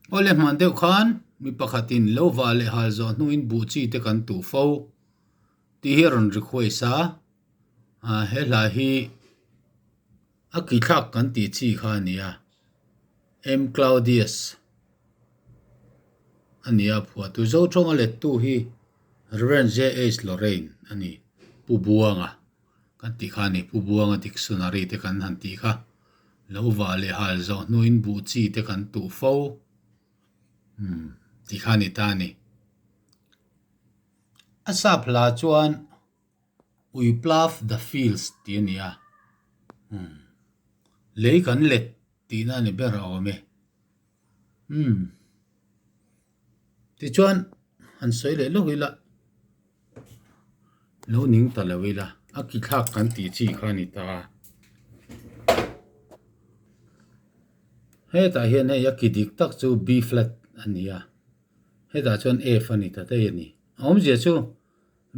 Awle hman deuh khan mi pakhatin lo vah leh hal zawh hnuin buh chi te kan tuh fo tih hi a rawn request a, he hla hi a ki thlak kan tih chi kha a ni a, M Claudius a ni a phuahtu Zothawng a lettu hi Rev JH Lorrain a ni, Pu Buanga kan tih kha a ni, Pu Buanga dictionary te kan han tih kha lo vah leh hal zawh hnuin buh chi te kan tuh fo umm tih kha a ni ta a ni. A sap hla chuan We plough the fields tih a ni a, umm lei kan let tihna a ni ber a awm e, umm tichuan han sawi leh lawk ila lo ning ta lo ila a ki thlak kan tih chi kha a ni ta a, hetah hian hei a ki dik tak chu B flat a ni a, hetah chuan F a ni ta daih a ni, a awmzia chu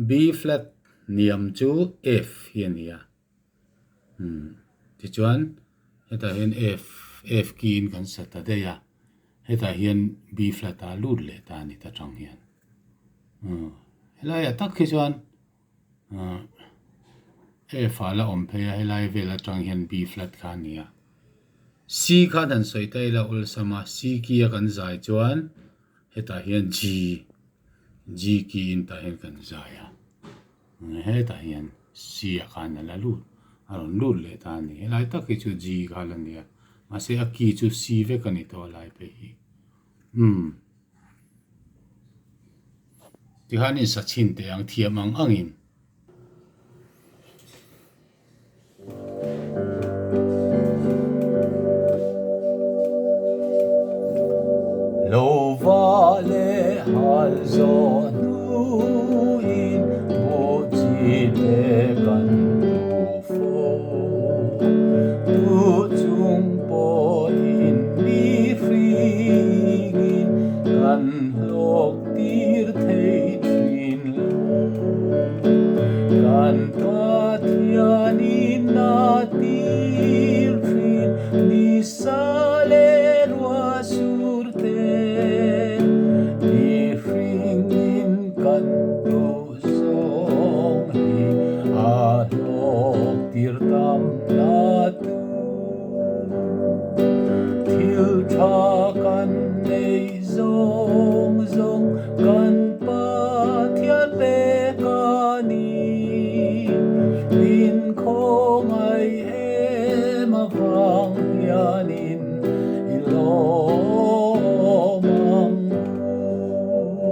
B flat hniam chu F hi a ni a, umm tichuan hetah hian F F key in kan sa ta daih a, hetah hian B flat a lut leh ta a ni ta tang hian umm helaiah tak hi chuan ah F ah la awm phei a helai vel atang hian B flat kha a ni a, C khan han sawi ta ila awlsam a C key a kan zai chuan hetah hian G G key in tah hian kan zai a. Hetah hian C ah khan a la lut a rawn lut leh ta a ni. Helai tak hi chu G kha la ni a, mahse a key chu C vek a ni tawh a lai phei hi. Umm. Tikhan insa chhin teh ang thiam ang angin. Lo va leh hal zawh hnuin buh chi te kan duh fo. Duh chung pawhin mi hringin kan hlawk tir thei thin lo. Kan Pathianin a tir thin nisa leh ruah sur te, mihringin kan duh zawng hi a hlawk tir tam la tu. Thil tha kan nei zawng zawng kan Pathian pek a ni. Min khawngaih em avang hianin i lawm ang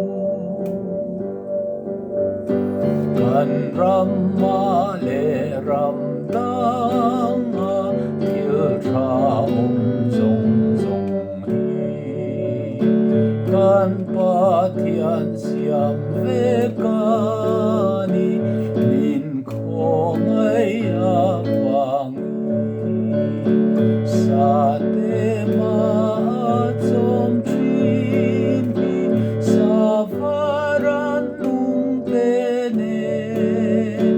u. Kan ramah leh ram dangah thil tha awm zawng zawng hi kan Pathian siam vek a ni, min khawngaih avangin Sate mah chawm thin hi Savaran nung te nen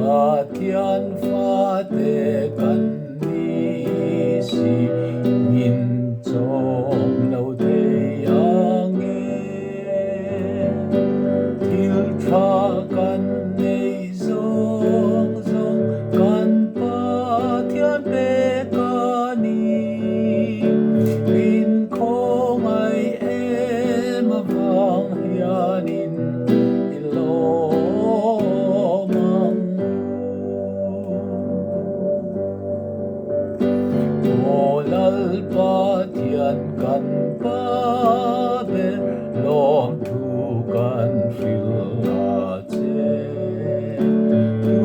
Pathian fate kan ni si min chawm lo thei ang e. Thil tha kan nei zawng zawng kan Pathian pek a ni. Min khawngaih em avang hianin i lawm ang u. Aw Lalpathian kan pa ber lawmthu kan hrilh a che. Tu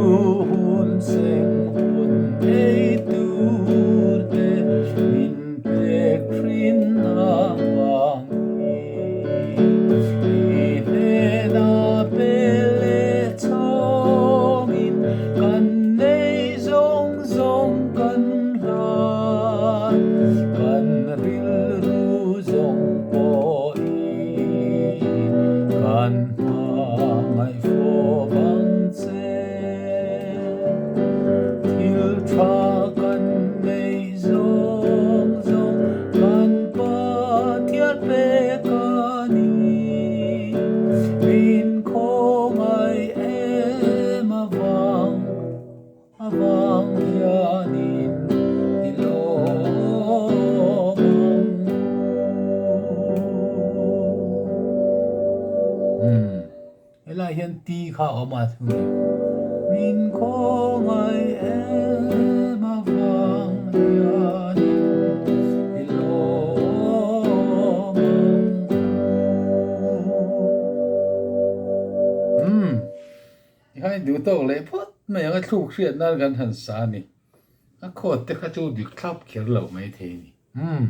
hun seng hun ei tur te min pek hrin avang hi. I hnena pe leh chhawngin kan nei zawng zawng kan hlan, kan rilru zawng. pek a ni. Min khawngaih em avang avang hianin i lawm ang u. Umm. Helai hian ti kha a awm a thung ni. Min khawngaih em avang hianin i lawm ang u. Umm. Tikhan i duh tawk leh phawt mai ang a thluk hriat nan kan han sa a ni. A khawt te kha chu dik thlap kher lo mai thei a ni. Umm.